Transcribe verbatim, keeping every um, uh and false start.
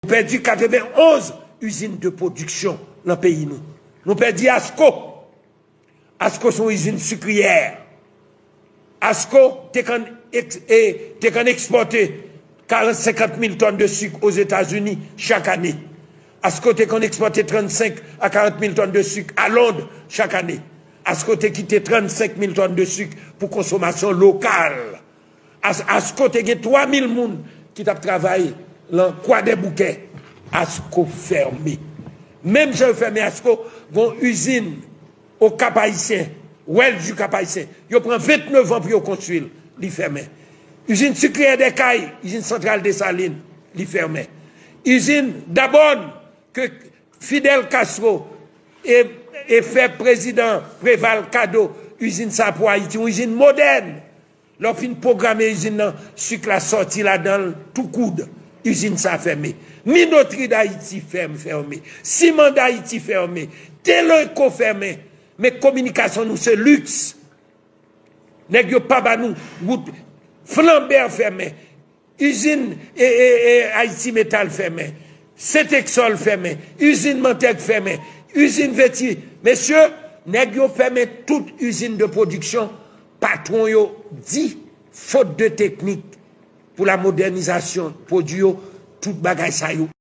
Nou pèdi katrevenn-onz izin de pwodiksyon nan peyi nou. Nou pèdi Asco. Asco se yon izin sikriyè. Asco te konn eks- e, te konn ekspòte karant, senkant mil tòn de sik Ozetazini chak ane. Asco te konn ekspòte trannsenk a karant mil tòn de sik a Lond chak ane. Asco te kite trannsenk mil tòn de sik pou konsomasyon lokal. As- Asco te gen twa mil moun ki t ap travay nan Kwadèboukè. Asco fèmen. Menm jan yo fèmen Asco, gon izin Okap Ayisyen, Wèl di Kap Ayisyen. Yo pran vennèf an pou yo konstwi l, li fèmen. Izin sikriyè Dèkay, izin santral Desalin, li fèmen. Izin Dabòn, ke Fidel Castro e, e fè prezidan Preval kado izin sa pou Ayiti, yon izin modèn. Lè w fin pwograme izin nan, sik la sòti ladan l tou koud. Izin sa fèmen. Minotri Dayiti fèm, fèmen. Siman Dayiti fèmen. Teleko fèmen. Men kominikasyon nou se liks. Nèg yo pa ba nou wout. Flanbè fèmen. Izin e, e, e, Ayiti Metal fèmen. Sentèksòl fèmen. Izin Mantèg fèmen. Izin Veti. Mesye, nèg yo fèmen tout izin de pwodiksyon. Patwon yo di, fot de teknik pou la modènizasyon pwodui yo, tout bagay sa yo.